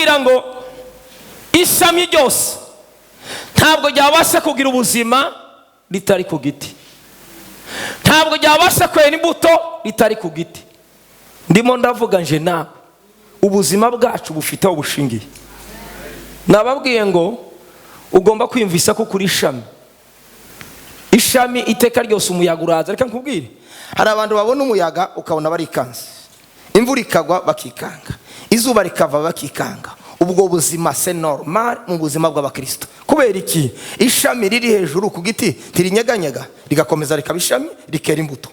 Ndababwira ngo ishami ryose ntabwo ryabasha kugira ubuzima ritari ku giti, ntabwo ryabasha kwera imbuto ritari ku giti. Ndimo ndavuga nje nawe, ubuzima bwacu bufite aho bushingiye. Nababwiye ngo ugomba kwiyumvisa ko kuri ishami, ishami iteka ryose umuyaga uraza. Reka nkubwire, hari abantu babona umuyaga ukabona barikanze, imvura ikagwa bakikanga, izuba rikava bakikanga. Ubwo buzima c'est normal mu buzima bw'abakristo. Kubera iki? Ishami riri hejuru ku giti ntirinyeganyega, rigakomeza rikaba ishami, rikera imbuto.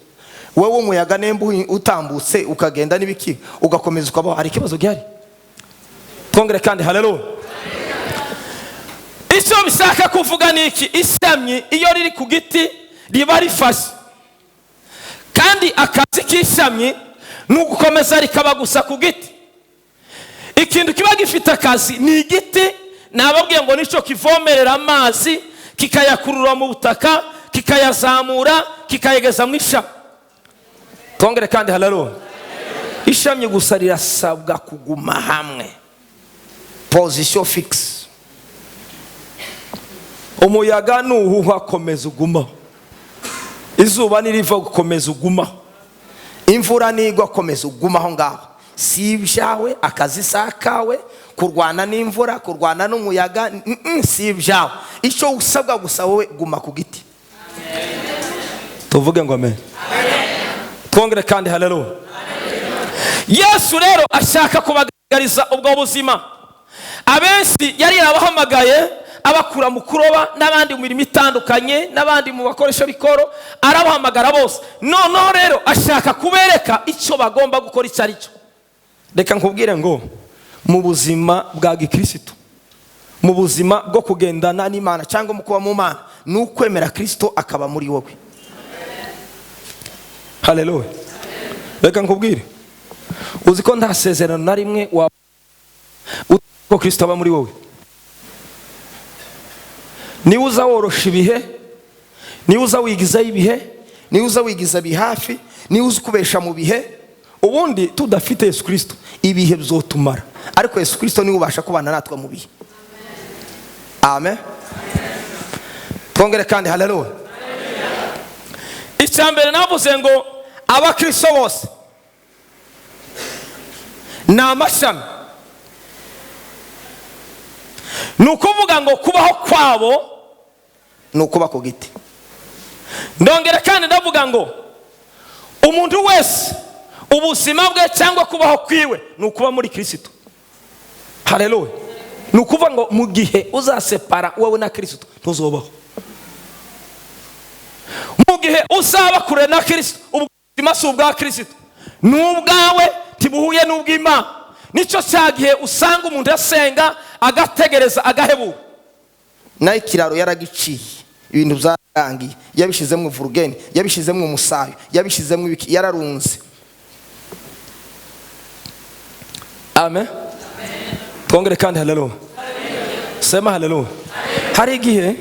Wowe umuyaga nemba utambutse ukagenda n'ibiki, ugakomeza ukabaho, hari ikibazo gihari? Twongere kandi haleluya. Icyo bishaka kuvuga ni iki? Ishami iyo riri ku giti riba rifashe, kandi akazi k'ishami ni ugukomeza rikaba gusa ku giti. Ikintu kiba gifite akazi ni igiti. Nababwiye ngo nicyo kivomerera amazi, kikayakurura mu butaka, kikayazamura, kikayageza mu ishami. Twongere kandi haleluya. Ishami gusa rirasabwa kuguma hamwe, position fixe. Umuyaga nuhuha, komeza ugumaho. Izuba niriva, gukomeza ugumaho. Imvura nigwa, komeza uguma aho ngaho. Si ibyawe, akazi si akawe. Kurwana n'imvura, kurwana n'umuyaga, si ibyawe. Icyo usabwa gusa wowe, guma ku giti. Tuvuge ngo amen. Twongere kandi haleluya. Yesu rero ashaka kubagaragariza ubwo buzima. Abenshi yari yarabahamagaye, abakura mu kuroba n'abandi mu mirimo itandukanye n'abandi mu bakoresha b'ikoro, arabahamagara bose. Noneho rero ashaka kubereka icyo bagomba gukora icyo ari cyo. Reka nkubwire ngo mu buzima bwa gikirisitu, mu buzima bwo kugendana n'Imana cyangwa mu kuba mu Mana, ni ukwemera Kirisito akaba muri wowe. Haleluya. Reka nkubwire, uzi ko nta sezerano na rimwe wa ko Kirisito aba muri wowe. Niba uza worosha ibihe, niba uza wigizayo ibihe, niba uza wigiza hafi, niba uza ukubesha mu bihe. Ubundi tudafite Yesu Kirisito, ibihe bizotumara. Ariko Yesu Kirisito niwe ubasha kubana natwe mu bihe. Amen. Twongere kandi haleluya. Icya mbere navuze ngo abakristo bose ni amashami. Ni ukuvuga ngo kubaho kwabo ni ukuba ku giti. Ndongera kandi ndavuga ngo umuntu wese ubuzima bwe cyangwa kubaho kwiwe ni ukuba muri Kirisito. Haleluya. Ni ukuvuga ngo mu gihe uzasepara wowe na Kirisito, ntuzobaho. Mu gihe uzaba kure na Kirisito, ubuzima si ubwa Kirisito, ni ubwawe, ntibuhuye n'ubw'Imana. Nicyo cya gihe usanga umuntu asenga, agategereza, agahebura. Naho ikiraro yaragiciye, ibintu byarangiye, yabishyizemo vurugeni, yabishyizemo umusayo, yabishyizemo ibiki, yararunze. Amen. Twongere kandi haleluya. Sema haleluya. Hari igihe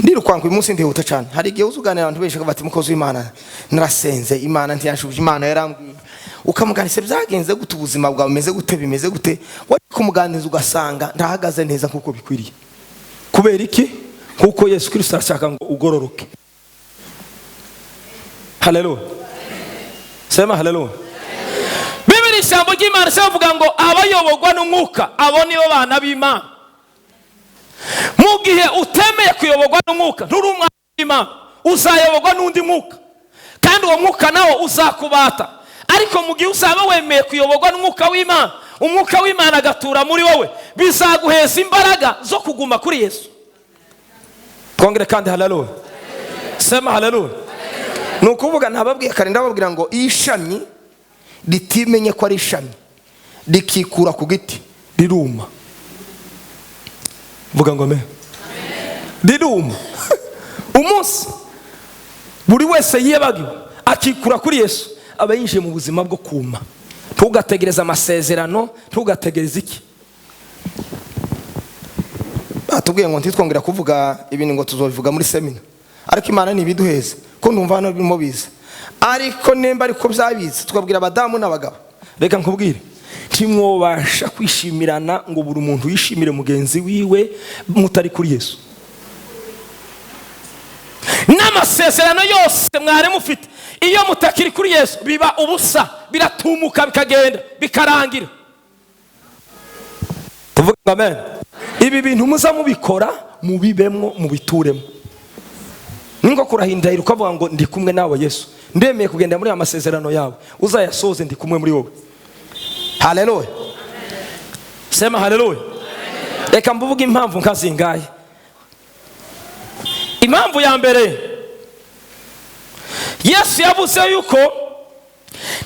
Ndirukanka uyu munsi, ndihuta cyane. Hari igihe uza uganira abantu benshi bati: "Mukozi w'Imana, narasenze, Imana ntiyashubije, Imana yarambwiye." Ukamuganiriza: "Byagenze gute? Ubuzima bwawe bumeze gute? Bimeze gute?" Wari kumuganiriza ugasanga ntahagaze neza nk'uko bikwiriye. Kubera iki? Kuko Yesu Kirisito arashaka ngo ugororoke. Haleluya. Sema haleluya. Bibiri, ijambo ry'Imana rivuga ngo abayoborwa n'Umwuka, abo nibo bana b'Imana. Mu gihe utemeye kuyoborwa n'Umwuka, nturi umwana w'Imana. Uzayoborwa n'undi mwuka, kandi uwo mwuka nawo uzakubata. Ariko mu gihe uzaba wemeye kuyoborwa n'Umwuka w'Imana, Umwuka w'Imana agatura muri wowe, bizaguheza imbaraga zo kuguma kuri Yesu. Twongere kandi haleluya. Sema haleluya. Ni ukuvuga, ntababwiye kare, ndababwira ngo iyo ishami ritimenye ko ari ishami, rikikura ku giti, riruma. Vuga ngo amen. Riruma. Umunsi buri wese yibagiwe akikura kuri Yesu, aba yinjiye mu buzima bwo kuma. Ntugategereze amasezerano, ntugategereze iki. Batubwiye ngo ntitwongera kuvuga ibintu, ngo tuzobivuga muri semina. Ariko Imana ntibiduheze ko numva hano birimo biza. Ariko nimba ariko byabize, tukabwira abadamu n'abagabo. Reka nkubwire. Ntimwobasha kwishimirana ngo buri muntu yishimire mugenzi wiwe mutari kuri Yesu. N'amasezerano yose mwari mufite, iyo mutakiri kuri Yesu biba ubusa, biratumuka, bikagenda, bikarangira. Tuvuge amen. Ibi bintu muza mubikora, mubibemwo, mubituremo. Ningo kurahindahira ukavuga ngo ndi kumwe nawe Yesu, ndemeye kugenda muri aya masezerano yawe, uzayasoze, ndi kumwe muri wowe. Haleluya. Sema haleluya. Reka mvuge impamvu nka zingahe. Impamvu ya mbere, Yesu yavuze yuko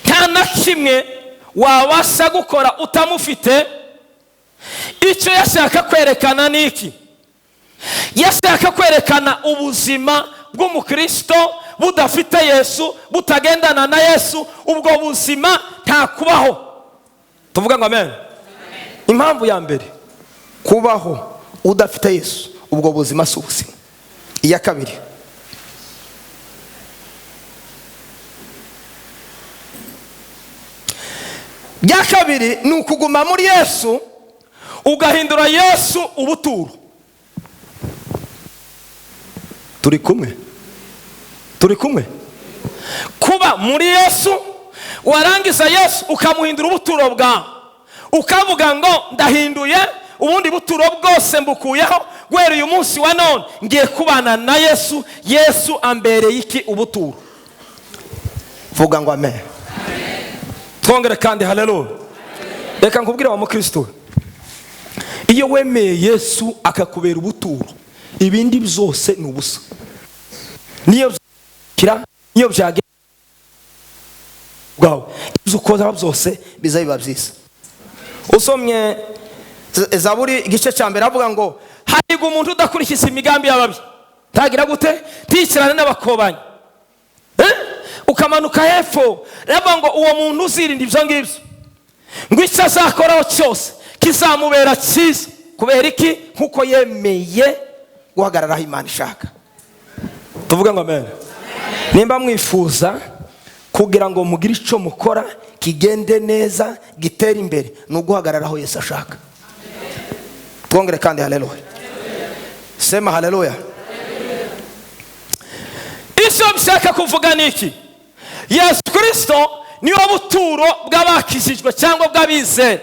nta na kimwe wabasha gukora utamufite. Icyo yashaka kwerekana ni iki? Yashaka kwerekana ubuzima bw'umukristo budafite Yesu, butagendana na Yesu, ubwo buzima nta kubaho. Tuvuga ngo amen. Impamvu ya mbere, kubaho udafite Yesu, ubwo buzima si ubuzima. Iya kabiri, bya kabiri ni ukuguma muri Yesu ugahindura Yesu ubuturo. Turi kumwe, turi kumwe. Kuba muri Yesu, warangiza Yesu ukamuhindura ubuturo bwawe, ukavuga ngo ndahinduye ubundi buturo bwose mbukuyeho, guhera uyu munsi wa none ngiye kubana na Yesu. Yesu ambereye iki? Ubuturo. Vuga ngo amen. Twongere kandi haleluya. Reka nkubwire wa mukristo, iyo wemeye Yesu akakubera ubuturo, ibindi byose ni ubusa. Niyo byakira, niyo byagera bwawe, ibyo ukora byose biza biba byiza. Usomye Zaburi igice cya mbere, avuga ngo hahirwa umuntu udakurikiza imigambi y'ababi, ntagira gute, ntiyicarane n'abakobanyi. Ukamanuka hepfo, ravuga ngo uwo muntu uzirinda ibyo ngibyo, ngo icyo azakoraho cyose kizamubera cyiza. Kubera iki? Nkuko yemeye guhagarara aho Imana ishaka. Tuvuge ngo amen. Nimba mwifuza kugira ngo mugire icyo mukora kigende neza, gitere imbere, ni uguhagarara aho Yesu ashaka. Twongere kandi haleluya. Sema haleluya. Icyo bishaka kuvuga ni iki? Yesu Kristo niwe buturo bw'abakijijwe cyangwa bw'abizera.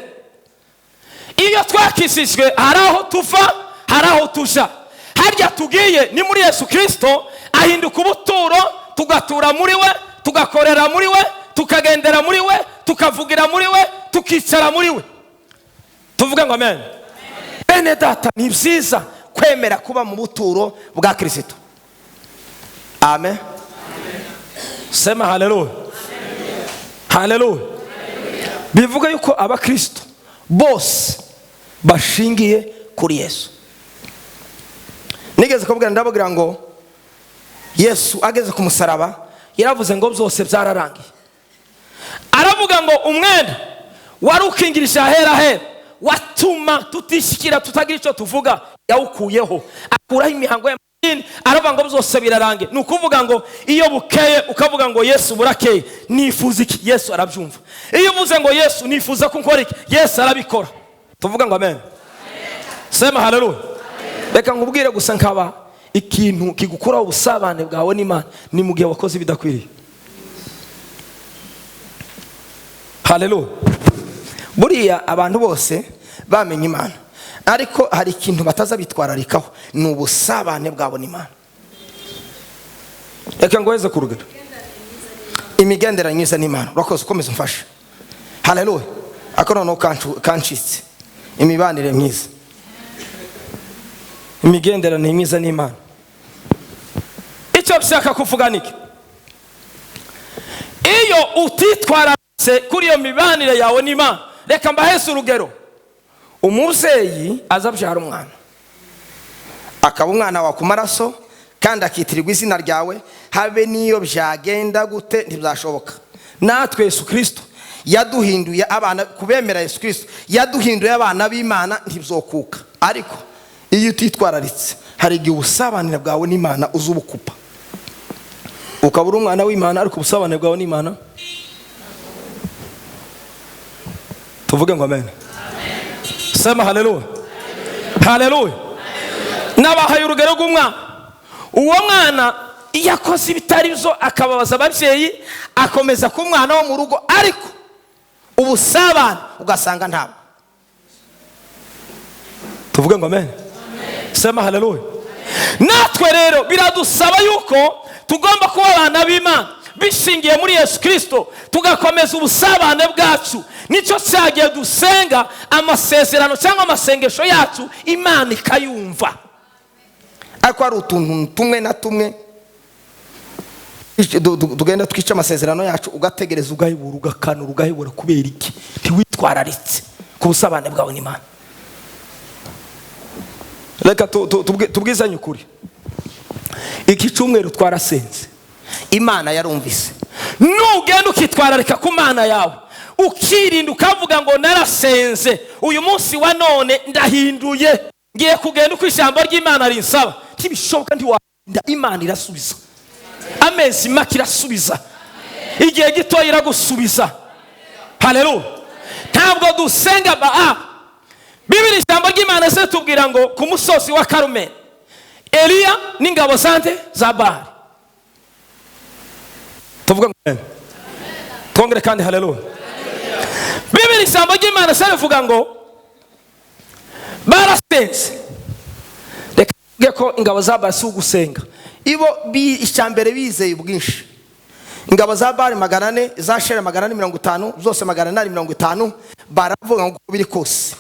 Iyo twakijijwe hari aho tuva, hari aho tuja. Harya tugiye ni muri Yesu Kristo, ahinduka ubuturo, tugatura muri we, tugakorera muri we, tukagendera muri we, tukavugira muri we, tukicara muri we. Tuvuge ngo amen. Bene data, ni byiza kwemera kuba mu buturo bwa Kristo. Amen. Sema haleluya. Haleluya. Bivuga yuko abakristo bose bashingiye kuri Yesu. Nigeze kubwira, ndababwira ngo Yesu ageze ku musaraba yaravuze ngo byose byararangiye. Aravuga ngo umwenda wari ukingirije ahera hera watuma tutishikira, tutagira icyo tuvuga, yawukuyeho, akuraho imihango y'amadini, aravuga ngo byose birarangiye. Ni ukuvuga ngo iyo bukeye ukavuga ngo Yesu burakeye, nifuza iki? Yesu arabyumva. Iyo uvuze ngo Yesu nifuza ko nkora iki, Yesu arabikora. Tuvuga ngo amen. Sema haleluya. Reka nkubwire gusa nkaba ikintu kigukuraho ubusabane bwawe n'Imana ni mu gihe wakoze ibidakwiriye. Haleluya. Buriya abantu bose bamenye Imana, ariko hari ikintu bataza bitwararikaho, ni ubusabane bwabo n'Imana. Reka ngoheze ku rugero, imigenderanire myiza n'Imana. Urakoze, ukomeze umfashe. Haleluya. Ako noneho kancitse. Imibanire myiza, imigenderanire myiza n'Imana. Icyo bishaka kuvuga niki? Iyo utitwararitse kuri iyo mibanire yawe n'Imana, reka mbaheze urugero. Umubyeyi azabyara umwana, akaba umwana wawe ku maraso, kandi akitirirwa izina ryawe, habe n'iyo byagenda gute ntibyashoboka. Natwe Yesu Kristo yaduhinduye abana, kubemera Yesu Kristo yaduhinduye abana b'Imana, ntibyokuka. Ariko iyo utitwararitse hari igihe ubusabanire bwawe n'Imana uzubukupa, ukaba uri umwana w'Imana ariko ubusabane bwawe n'Imana. Tuvuge ngo amen. Sema haleluya, haleluya. Nabahaye urugero rw'umwana. Uwo mwana iyo akoze ibitari byo akababaza ababyeyi, akomeza kuba umwana wo mu rugo, ariko ubusabane ugasanga ntabwo. Tuvuge ngo amen. Sema haleluya. Natwe rero biradusaba yuko tugomba kuba abana b'Imana bishingiye muri Yesu Kristo, tugakomeza ubusabane bwacu. Nicyo cyagiye dusenga amasezerano cyangwa amasengesho yacu Imana ikayumva. Ariko hari utuntu tumwe na tumwe tugenda twica amasezerano yacu, ugategereza ugahebura, ugakanura, ugahebura. Kubera iki? Ntiwitwararitse ku busabane bwawe n'Imana. Reka tubwizanye ukuri, iki cyumweru twarasenze, Imana yarumvise. Nugenda ukitwararika ku Mana yawe, ukirinda, ukavuga ngo narasenze, uyu munsi wa none ndahinduye, ngiye kugenda uko ijambo ry'Imana rinsaba, ntibishoboka, ntiwarinda. Imana irasubiza, amezi make irasubiza, igihe gito iragusubiza. Haleluya. Ntabwo dusenga ba Bibiri, ijambo ry'Imana se tubwira ngo ku musozi wa Karumeli, Eliya n'ingabo zande za Baali. Tuvuge ngo amen. Twongere kandi haleluya. Bibiri, ijambo ry'Imana se rivuga ngo barasenze. Reka tuvuge ko ingabo za Baali si ugusenga, ibo icyambere bizeye ubwinshi. Ingabo za Baali 400, za Shera 450, zose 450, baravuga ngo uko biri kose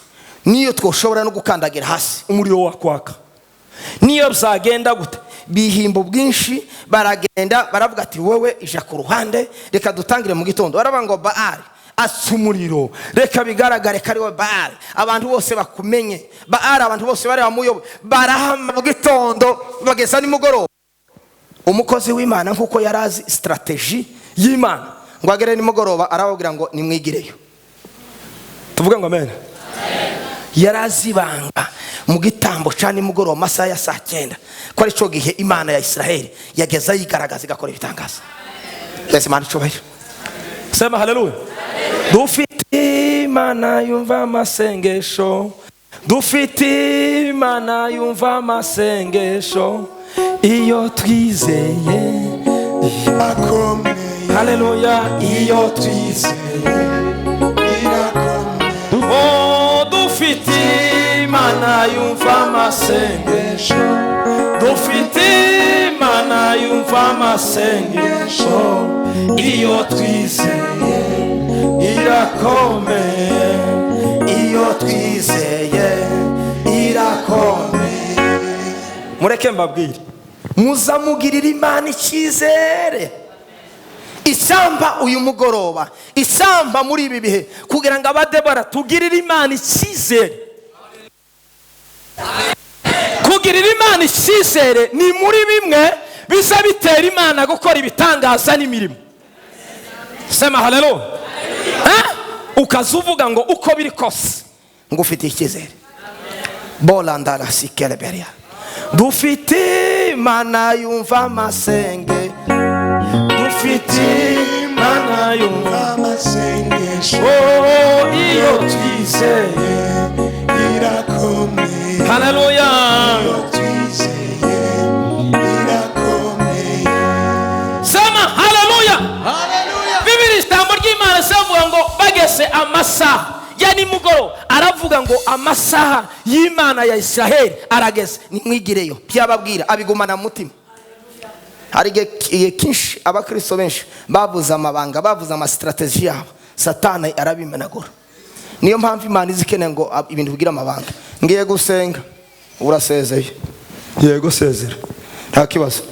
niyo twoshobora no gukandagira hasi umuriro wakwaka, niyo byagenda gute. Bihimba ubwinshi, baragenda baravuga ati wowe ija ku ruhande, reka dutangire mu gitondo. Baravuga ngo Baali atsa umuriro, reka bigaragare ko ari we Baali, abantu bose bakumenye Baali, abantu bose bari bamuyobe. Barahama mu gitondo bageza nimugoroba. Umukozi w'Imana nkuko yari azi strategy y'Imana, ngo agere nimugoroba arababwira ngo nimwigireyo. Tuvuge ngo amen. Yari azi ibanga mu gitambo ca nimugoroba, amasaha ya saa 9, ko ari cyo gihe Imana ya Israheli yageza yigaragaza igakora ibitangaza. Yesu Imana icubahiro. Sema haleluya. Dufite Imana yumva amasengesho, dufite Imana yumva amasengesho, iyo twizeye irakomeye. Haleluya, iyo twizeye irakomeye. Oh, dufite Imana yumva amasengesho, dufite Imana yumva amasengesho, iyo twizeye irakomeye, iyo twizeye irakomeye. Mureke mbabwire, muzamugirira Imana icyizere. Isamba uyu mugoroba, isamba muri ibi bihe, kugira ngo abadebora tugirire Imana icyizere. Kugirira Imana icyizere ni muri bimwe biza bitera Imana gukora ibitangaza n'imirimo. Sema haleluya. Ukaza uvuga ngo uko biri kose ngo ufite icyizere. Bolandara sikeleberia. Dufite Imana yumva amasenge, dufite Imana yumva amasengesho, oh, iyo twizeye irakomeye. Haleluya, iyo twizeye irakomeye. Sema haleluya. Haleluya. Bibiri, ijambo ry'Imana se ngo bageze amasaha ya nimugoroba, aravuga ngo amasaha y'Imana ya Israheli arageze, nimwigireyo. Byababwira abigumana mu mutima. Hari igihe kinshi abakristo benshi bavuze amabanga, bavuze amastrategie yabo, Satani arabimenagura. Niyo mpamvu Imana izi ikeneye ngo ibintu bigira amabanga. Ngiye gusenga, urasezeye. Yego, sezera, nta kibazo.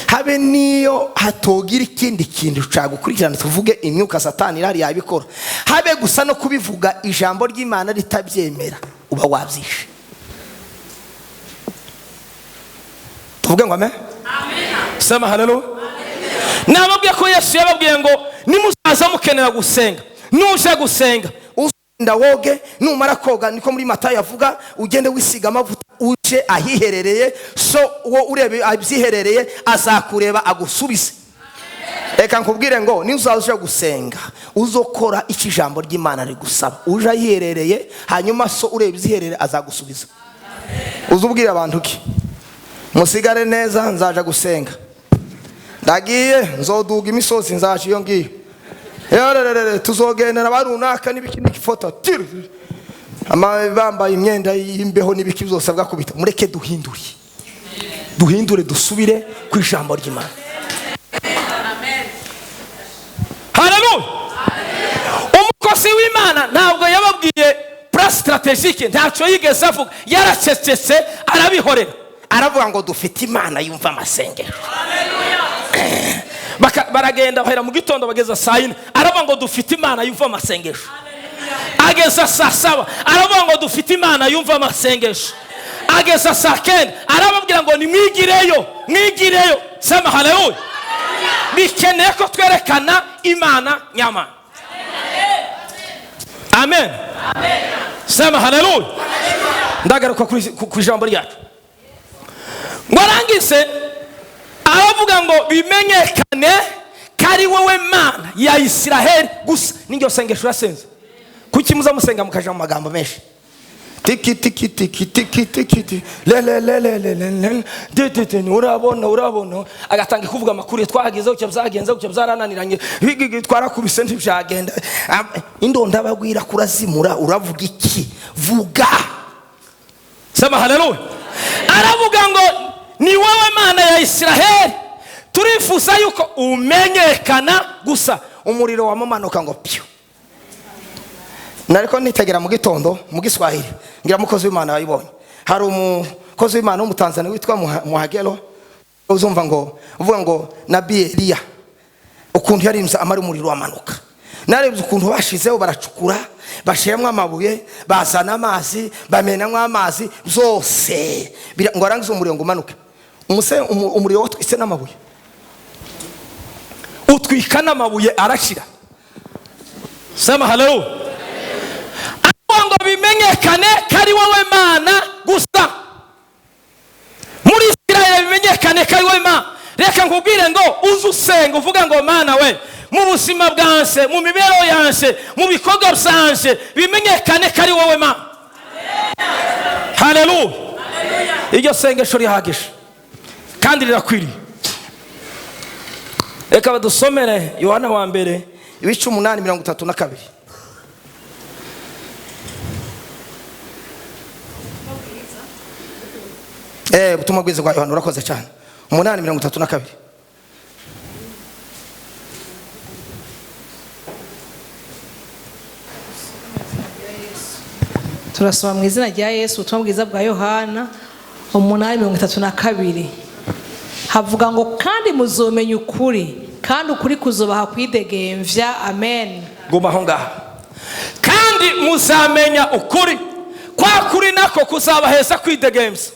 Habe niyo hatogira ikindi kintu cagukurikirana, tuvuge imyuka Satani irari yabikora, habe gusa no kubivuga ijambo ry'Imana ritabyemera, uba wabyishe. Tuvuge ngo amen. Sema haleluya. Nababwiye ko Yesu yababwiye ngo nimuzaza mukenera gusenga, nuje gusenga ugenda woge, numara koga, niko muri Matayo avuga, ugende wisiga amavuta, uje ahiherereye, so uwo urebe abyiherereye azakureba agusubize. Reka nkubwire ngo niba uzaza gusenga uzokora icyo ijambo ry'Imana rigusaba, uje ayiherereye, hanyuma so ureba iziherere azagusubiza. Uzubwira abantu ki? Musigare neza, nzaja gusenga, ndagiye, nzoduga imisozi, nzaje iyo ngiyo, yarerere, tuzogendera barunaka n'ibiki n'ifoto, bambaye imyenda y'imbeho n'ibiki byose bwakubita. Mureke duhindure, dusubire ku ijambo ry'Imana. Haleluya. Umukozi w'Imana ntabwo yababwiye plan stratégique, ntacyo yigeze avuga, yaracecetse arabihorera, aravuga ngo dufite Imana yumva amasengero. Baragenda bahera mu gitondo bageza saa 4, aravuga ngo dufite Imana yumva amasengesho. Ageza saa 7 aravuga ngo dufite Imana yumva amasengesho. Ageza saa 9 arababwira ngo nimwigireyo, mwigireyo. Sema haleluya. Bikeneye ko twerekana Imana nyama. Amen. Sema haleluya. Ndagaruka ku ijambo ryacu. Ngo arangize aravuga ngo bimenyekane kari wowe Mana ya Isiraheli gusa. N'iryo sengesho urasenze. Kuki muza musenga mukaja mu magambo menshi? Tiki tiki tiki tiki tiki tiki le le le le le le le de de de, urabona urabona, agatanga kuvuga amakuru twagize ucyo byagenze ucyo byarananiranye, twarakubise ntibyagenda. Indonda bagwira kurazimura, uravuga iki? Vuga. Sema haleluya. Aravuga ngo ni wowe Mana ya Isiraheli, turifuza yuko umenyekana gusa. Umuriro wamumanuka ngo pyu. Nariko nitegera mu gitondo mu Giswahili, ngira mukozi w'Imana wayibonye. Hari umukozi w'Imana w'Umutanzania witwa Muhagelo, uzumva ngo uvuga ngo Nabii Elia ukuntu yarimza amara umuriro wamanuka. Narebye ukuntu bashizeho baracukura, bashiramo amabuye, bazana amazi, bamenamwa amazi byose, ngo arangize umuriro ngo umanuke. Umuriro watwitse n'amabuye, utwika n'amabuye arashira. Sema haleluya. Ngo bimenyekane kari wowe Mana gusa. Muri Isiraheli bimenyekane kari wowe Mana. Reka nkubwire ngo uze usenga uvuga ngo Mana we, mu buzima bwanje, mu mibereho yanje, mu bikorwa byanje, bimenyekane kari wowe Mana. Haleluya. Iryo sengesho rihagije kandi rirakwiriye. Reka badusomere Yohana wa mbere ibice 8:32. Ubutumwa bwiza bwa Yohana, urakoze cyane. 8:32. Turasoma mu izina rya Yesu ubutumwa bwiza bwa Yohana 8:32. Havuga ngo kandi muzomenya ukuri, kandi ukuri kuzobaha kwidegemvya. Amen. Guma aho ngaho. Kandi muzamenya ukuri, kwa kuri nako kuzabaheza kwidegemvya.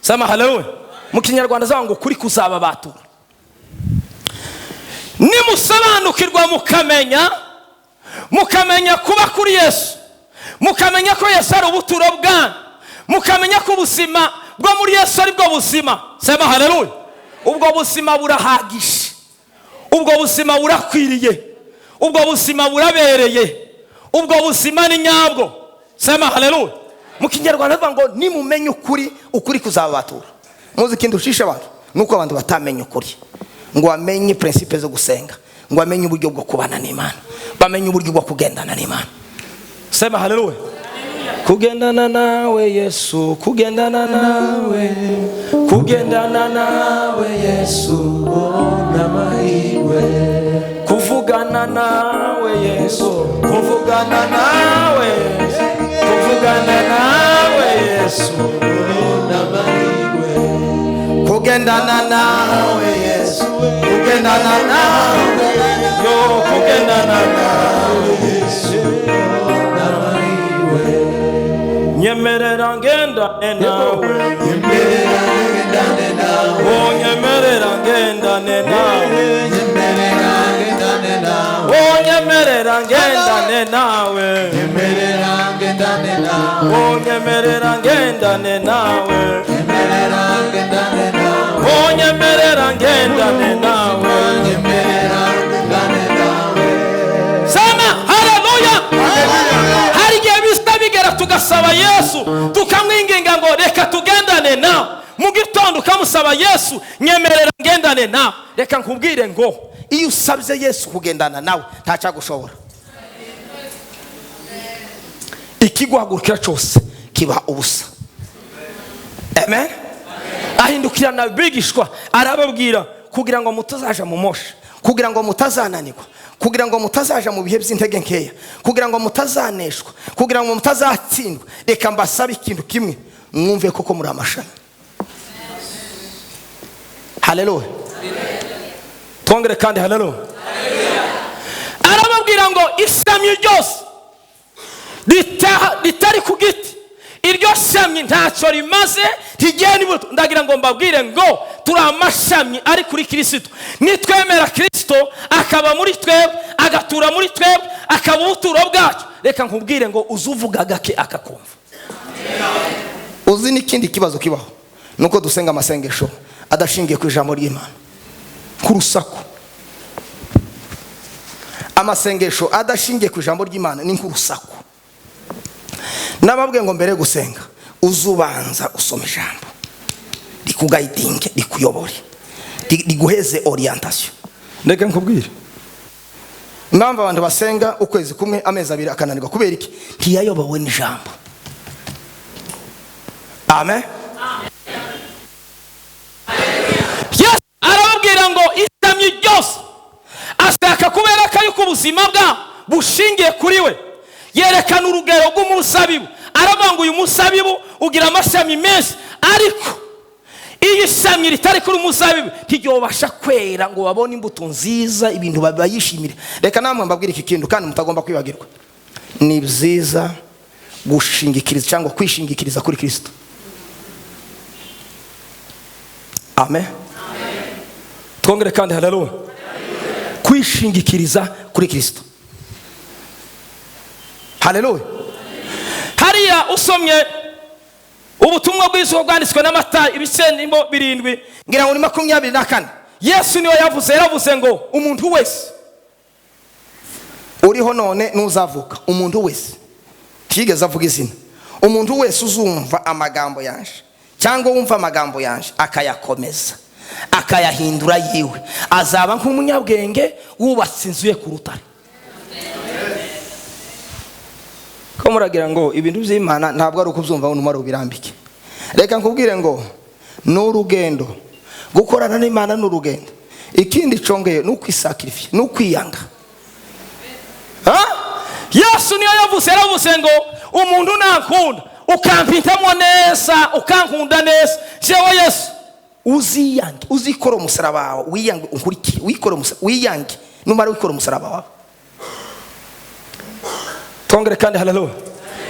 Sema haleluya. Mu Kinyarwanda zavuga ngo kuri kuzaba batura. Nimusobanukirwa mukamenya kuba kuri Yesu, mukamenya ko Yesu ari ubuturo bwanyu, mukamenya ko ubuzima bwo muri Yesu ari bwo buzima. Sema haleluya. Ubwo buzima burahagije, ubwo buzima burakwiriye, ubwo buzima burabereye, ubwo buzima ni nyabwo. Sema haleluya. Mu Kinyarwanda bavuga ngo nimumenye ukuri, ukuri kuzabatura. Muzi kintu ushisha abantu nuko abantu batamenya ukuri, ngo bamenye principe zo gusenga, ngo bamenye uburyo bwo kubana n'Imana, bamenye uburyo bwo kugendana n'Imana. Sema haleluya. Kugendana nawe Yesu, kugendana nawe, kugendana nawe Yesu, ona mahirwe. Kuvugana nawe Yesu, kuvugana nawe, kuvugana nawe Yesu, ona mahirwe. Kugendana nawe Yesu, kugendana nawe, yo kugendana nawe Yesu, ona mahirwe. Nyemerera ngendane nawe, nyemerera ngendane nawe, oh nyemerera ngendane nawe, nyemerera ngendane nawe, Onyemerera ngendane nawe. Nyemerera ngendane nawe. Onyemerera ngendane nawe. Nyemerera ngendane nawe. Onyemerera ngendane nawe. Nyemerera ngendane nawe. Sema haleluya. Hari igihe bisa bigera tugasaba Yesu, tukamwinginga ngo reka tugendane nawe. Mu gitondo ukamusaba Yesu, nyemerera ngendane nawe. Reka nkubwire ngo iyo usabye Yesu kugendana nawe ntacyagushobora. Ikiguhagurukira cyose kiba ubusa. Amen. Ahindukirana abigishwa arababwira kugira ngo mutazaja mu moshi, kugira ngo mutazananirwa, kugira ngo mutazaja mu bihe by'intege nkeya, kugira ngo mutazaneshwa, kugira ngo mutazatsindwa. Reka mbasabe ikintu kimwe, mwumve koko muri amashami. Haleluya. Twongere kandi haleluya. Arababwira ngo ishami ryose ritari ku giti, iryo shami ntacyo rimaze, ntigenda imbuto. Ndagira ngo mbabwire ngo turi amashami ari kuri Kristo. Nitwemera Kristo akaba muri twebwe, agatura muri twebwe, akaba ubuturo bwacu. Reka nkubwire ngo uzuvuga gake akakumva. Uzi n'ikindi kibazo kibaho nuko dusenga amasengesho adashingiye ku ijambo ry'Imana, ku rusaku. Amasengesho adashingiye ku ijambo ry'Imana ni nk'urusaku. Nababwiye ngo mbere gusenga uzubanza usoma ijambo rikugayidinge, rikuyobore, riguheze orientation. Reka nkubwire impamvu abantu basenga ukwezi kumwe, amezi abiri akananirwa. Kubera iki? Ntiyayobowe n'ijambo. Amen. Yesu arababwira ngo ishami ryose ashaka kubereka yuko ubuzima bwa bushingiye kuri we. Yerekana urugero rw'umuzabibu, aravuga ngo uyu muzabibu ugira amashami menshi, ariko iyo ishami ritari kuri umuzabibu ntiryobasha kwera ngo babone imbuto nziza, ibintu bayishimire. Reka namwe mbabwire iki kintu kandi mutagomba kwibagirwa. Ni byiza gushingikiriza cyangwa kwishingikiriza kuri Kristo. Amen. Twongere kandi haleluya. Kwishingikiriza kuri Kristo. Haleluya. Hariya usomye ubutumwa bwiza bwanditswe na Matayo ibice 7 ngira ngo ni 24. Yesu niwe yavuze, yaravuze ngo umuntu wese uriho none nuzavuka, umuntu wese tigeze avuga izina, umuntu wese uzumva amagambo yanje cyangwa wumva amagambo yanje akayakomeza akayahindura yiwe, azaba nk'umunyabwenge wubatse inzu ye ku rutare. Ko muragira ngo ibintu by'Imana ntabwo ari ukubyumva ngo numara ubirambike. Reka nkubwire ngo ni urugendo, gukorana n'Imana ni urugendo. Ikindi congeye ni ukwisacrifice, ni ukwiyanga. Yesu niyo yavuze, yaravuze ngo umuntu nankunda ukampitamo neza, ukankunda neza, jewe Yesu uziyange, uzikora umusaraba wawe, wiyange unkurikire, wikora umusaraba, wiyange, numara wikora umusaraba wawe. Twongere kandi haleluya.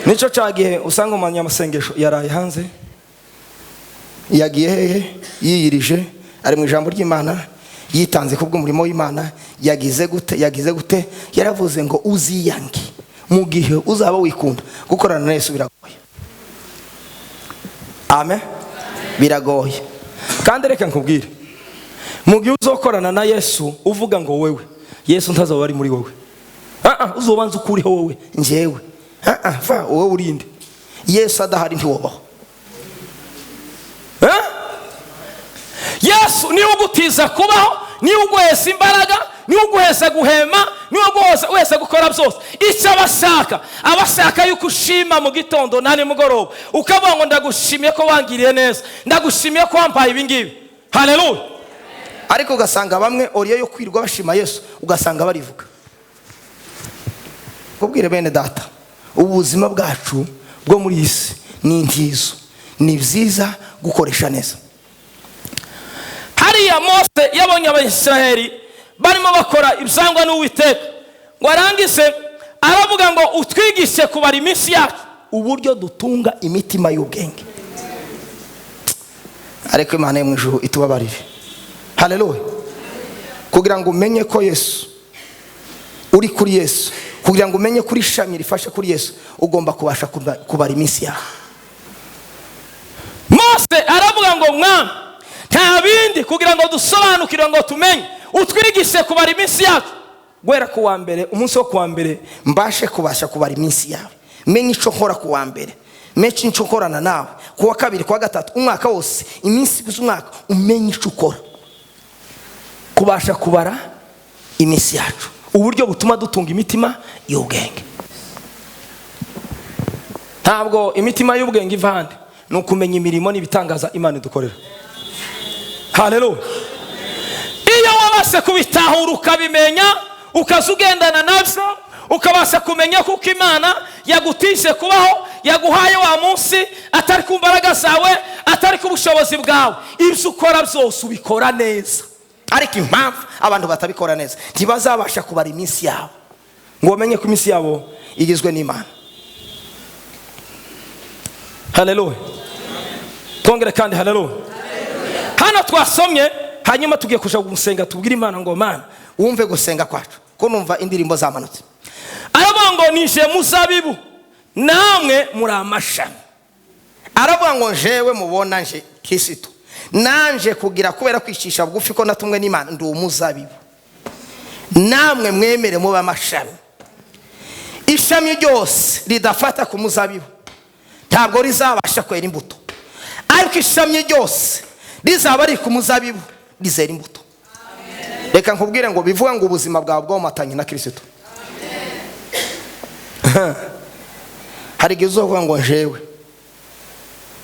Nico cyagihe usanga umunyamasengesho yaraye hanze, yagiye hehe, yiyirije, ari mu ijambo ry'Imana, yitanze kubw'umurimo w'Imana, yagize gute, yagize gute, yaravuze ngo uziyange. Mu gihe uzaba wikunda, gukorana na Yesu biragoye. Amen. Biragoye. Kandi reka nkubwire, mu gihe uzokorana na Yesu uvuga ngo wewe, Yesu ntazaba ari muri wowe. Uzobanza ukuriho wowe, njyewe. Va wowe urinde. Yesu adahari ntiwobaho. Yesu niwe ugutiza kubaho, niwe uguhesa imbaraga, niwe uguhesa guhema, niwe uguhesa gukora byose. Icyo abashaka, abashaka yuko ushima mu gitondo na nimugoroba, ukavuga ngo ndagushimiye ko wangiriye neza, ndagushimiye ko wampaye ibi ngibi. Haleluya. Ariko ugasanga bamwe oriyo yo kwirwa bashima Yesu, ugasanga barivuga. Kubwire bene data, ubuzima bwacu bwo muri isi ni intizo, ni byiza gukoresha neza. Hariya Mose yabonye Abayisiraheli barimo bakora ibyangwa n'Uwiteka, ngo arangize aravuga ngo utwigishe kubara iminsi yacu, uburyo dutunga imitima y'ubwenge. Ariko Imana yo mu ijuru itubabarire. Haleluya. Kugira ngo umenye ko Yesu Uri kuri Yesu, kugira ngo umenye kuri ishami rifashe kuri Yesu, ugomba kubasha kubara iminsi yawe. Mose aravuga ngo: "Mwami, nta bindi, kugira ngo dusobanukirwe, ngo tumenye, utwigishe kubara iminsi yacu." Guhera ku wa mbere, umunsi wo ku wa mbere, mbashe kubasha kubara iminsi yawe, menye icyo nkora ku wa mbere, menye icyo nkorana nawe ku wa kabiri, ku wa gatatu, umwaka wose, iminsi gusa umwaka, umenye icyo ukora. Kubasha kubara iminsi yacu, uburyo butuma dutunga imitima y'ubwenge. Ntabwo imitima y'ubwenge iva ahandi, ni ukumenya imirimo n'ibitangaza Imana idukorera. Haleluya! Iyo wabashe kubitahura, ukabimenya, ukaza ugendana nabyo, ukabasha kumenya kuko Imana yagutije kubaho, yaguhaye wa munsi, atari ku mbaraga zawe, atari ku bushobozi bwawe, ibyo ukora byose ubikora neza. Ariko impamvu abantu batabikora neza, ntibazabasha kubara iminsi yabo ngo bamenye ko iminsi yabo igizwe n'Imana. Haleluya! Twongere kandi haleluya. Hano twasomye, hanyuma tugiye kuja gusenga, tubwire Imana ngo: "Mana, wumve gusenga kwacu," ko numva indirimbo zamanutse. Aravuga ngo: "Nije muzabibu, namwe muri amashami." Aravuga ngo: "Njewe mubona, nje Kirisitu, nanje kugira kubera kwicisha bugufi ko natumwe n'Imana, ndi umuzabibu, namwe mwemere mube amashami. Ishami ryose ridafata ku muzabibu ntabwo rizabasha kwera imbuto, ariko ishami ryose rizaba riri ku muzabibu rizera imbuto." Reka nkubwire ngo bivuga ngo ubuzima bwawe bwomatanye na Kirisitu. Hari igihe uzovuga ngo njewe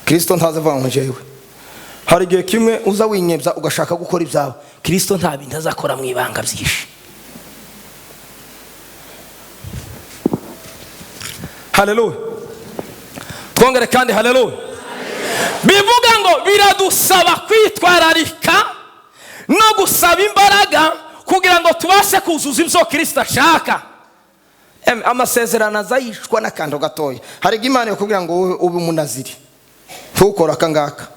Kirisito ntazavuga ngo njewe. Hari igihe kimwe uza winyebya, ugashaka gukora ibyawe. Kirisito nta bintu azakora mu ibanga byinshi. Haleluya! Twongere kandi haleluya. Bivuga ngo biradusaba kwitwararika no gusaba imbaraga kugira ngo tubashe kuzuza ibyo Kirisito ashaka. Amasezerano azayishwa n'akantu gatoya. Hari igihe Imana yakubwira ngo wowe ube umunaziri, ntukore aka ngaka,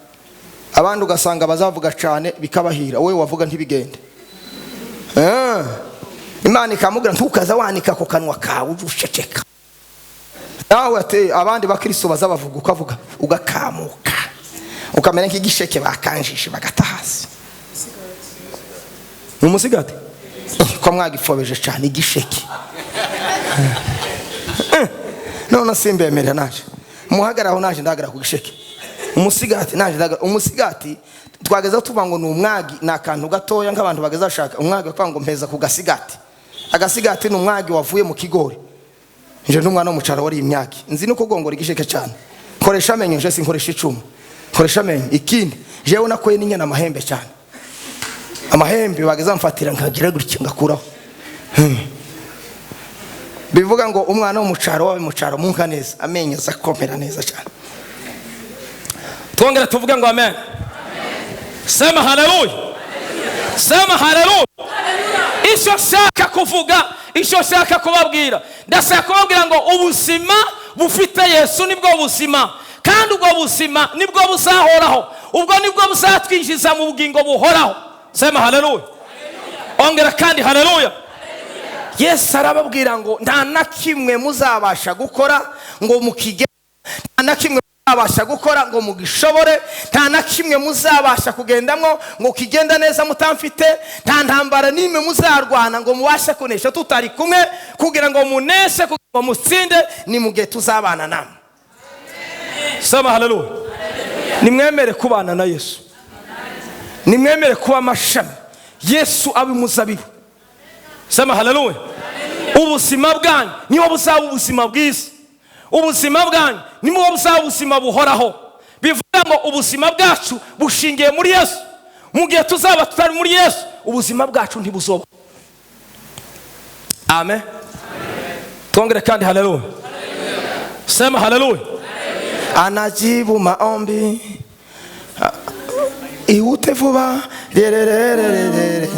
abandi ugasanga bazavuga cyane bikabahira, wowe wavuga ntibigende. Imana ikamubwira: "Ntukaza wanika ku kanwa kawe, ujye uceceka." Nawe ati abandi bakristo bazabavuga, ukavuga ugakamuka, ukamera nk'igisheke bakanjishe bagata hasi. Ni umusigati. Ko mwagifobeje cyane igisheke? None simbemerera, naje muhagararaho, naje ndahagarara ku gisheke. Umusigati, naje ndahagarara umusigati. Twageza tuvuga ngo ni umwagi, ni akantu gatoya nk'abantu bageza bashaka umwagi, bakavuga ngo mpeza ku gasigati. Agasigati ni umwagi wavuye mu kigori. Nje n'umwana wo mu cyaro wari imyaki, nzi no kugongora igisheke cyane. Nkoresha amenyo, nje sinkoresha icumu, nkoresha amenyo. Ikindi, jewe nakoye n'inyana amahembe cyane, amahembe bageza mfatira nkagira gutya ngakuraho. Bivuga ngo umwana wo mu cyaro, wawe mu cyaro munka neza, amenyo azakomera neza cyane. Twongere tuvuge ngo amen. Sema haleluya, sema haleluya. Icyo nshaka kuvuga, icyo nshaka kubabwira, ndashaka kubabwira ngo ubuzima bufite Yesu nibwo buzima, kandi ubwo buzima nibwo buzahoraho, ubwo nibwo buzatwinjiza mu bugingo buhoraho. Sema haleluya, ongera kandi haleluya. Yesu arababwira ngo nta na kimwe muzabasha gukora ngo mukige, nta na kimwe muzabasha gukora ngo mugishobore, nta na kimwe muzabasha kugendamo ngo kigenda neza mutamfite, nta ntambara n'imwe muzarwana ngo mubashe kunesha tutari kumwe. Kugira ngo muneshe, kugira ngo mutsinde, ni mu gihe tuzabana namwe. Sema haleluya. Nimwemere kubana na Yesu, nimwemere kuba amashami, Yesu abe umuzabibu. Sema haleluya. Ubuzima bwanyu niwo buzaba ubuzima bwiza, ubuzima bwanyu niwo buzaba ubuzima buhoraho. Bivuga ngo ubuzima bwacu bushingiye muri Yesu. Mu gihe tuzaba tutari muri Yesu, ubuzima bwacu ntibuzoba. Amen. Twongere kandi haleluya. Sema haleluya. Anajibu maombi ihute vuba rererererere.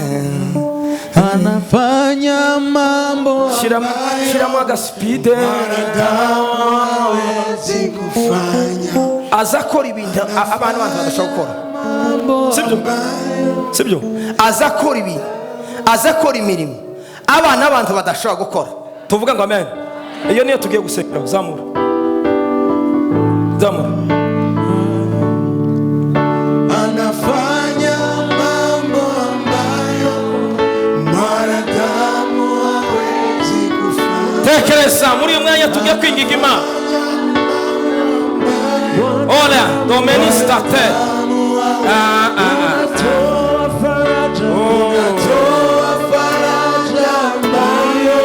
Anafanya mambo Shiramo agasipide. Mwanadamu hawezi kufanya. Aza akora ibintu abantu bandi badashobora gukora. Sibyo, sibyo. Aza akora ibintu, aza akora imirimo, Abana b'abantu badashobora gukora. Tuvuga ngo amen. Iyo niyo tugiye gusekera. Zamura, zamura. Anafanya mambo ambayo mwanadamu hawezi kufanya. Tekereza muri uyu mwanya tugiye kwinginga Imana. Ola domenistate. Ah, ah, ah. Unatoa faraja ambayo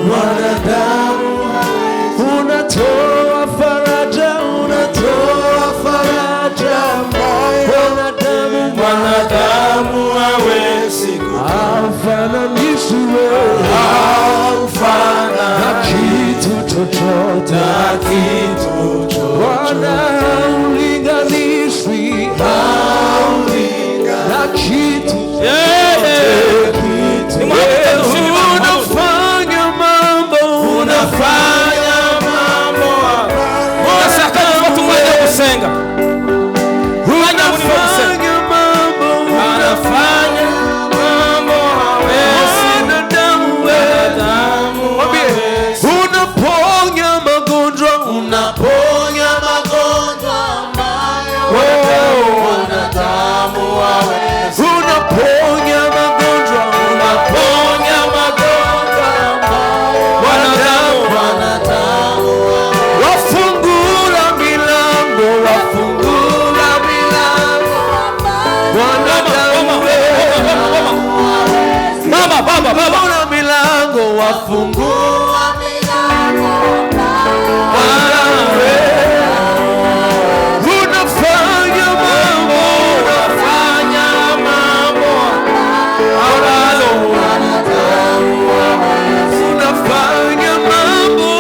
mwanadamu hawezi. Unatoa faraja, unatoa faraja ambayo Mwanadamu hawezi. Haufananishwi wewe na kitu chochote, Bwana, haulinganishwi na kitu. Nimuhaguruke dushime Imana. Unafanya mambo, Unafanya mambo. Ndashaka gufata umwanya wo gusenga, umwanya munini wo gusenga. Unafanya mambo, Anafanya mambo hawezi. Mwanadamu wewe. Mwanadamu hawezi. Unaponya magonjwa, unaponya magonjwa Mwanadamu hawezi. unaponya magonjwa, Unaponya magonjwa. Mwanadamu. Wafungula milango, wafungula milango, mwanadamu wewe. Mama, baba, baba. Wafungula milango, wafungula milango, unafanya mambo, Unafanya mambo ambalo unafanya mambo,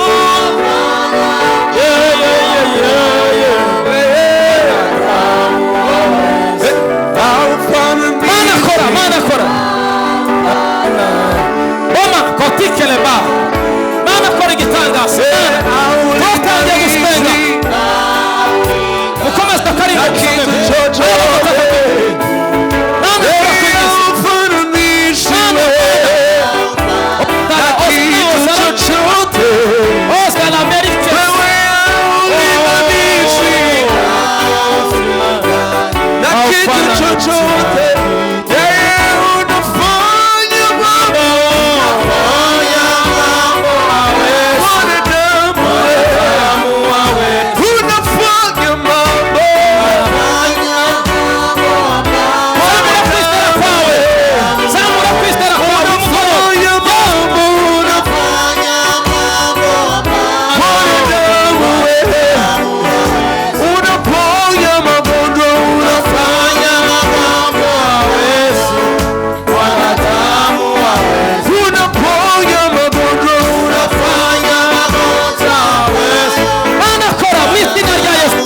Yeah. Haufananishwi. Mana kora, mana kora. Boma kotikele ba. Mana kora igitangaza. Mana. Twatangiye gusenga. Mukomeze akarimbo. Kitu chochote. Mana kora kwinjiza. Haufananishwi Mana na kitu chochote. Oscar la Amerika. Wewe haulinganishwi na kitu chochote. Yeye unafanya mambo, mwanadamu unafanya mambo, Zamura kwizera kwawe. Zamura kwizera kwawe mugoroba. unafanya mambo, unafanya mwanadamu wewe unaponya magonjwa, unafanya unaponya magonjwa, unafanya Mana kora mu izina rya Yesu.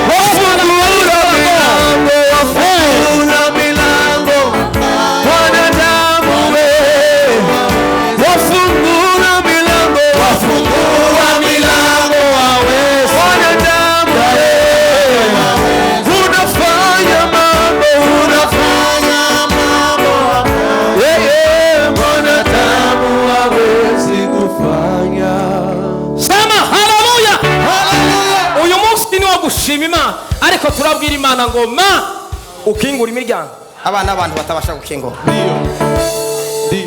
Wafungula milango, wafungula milango, mwanadamu wewe. Wafungula milango, wafungula milango, mwanadamu wewe. Unafanya mambo, unafanya mambo, yeye mwanadamu hawezi kufanya. Sema haleluya. Uyu munsi ni wo gushima Imana, ariko turabwira Imana ngo ma ukingura imiryango Abana b'abantu batabasha gukingura.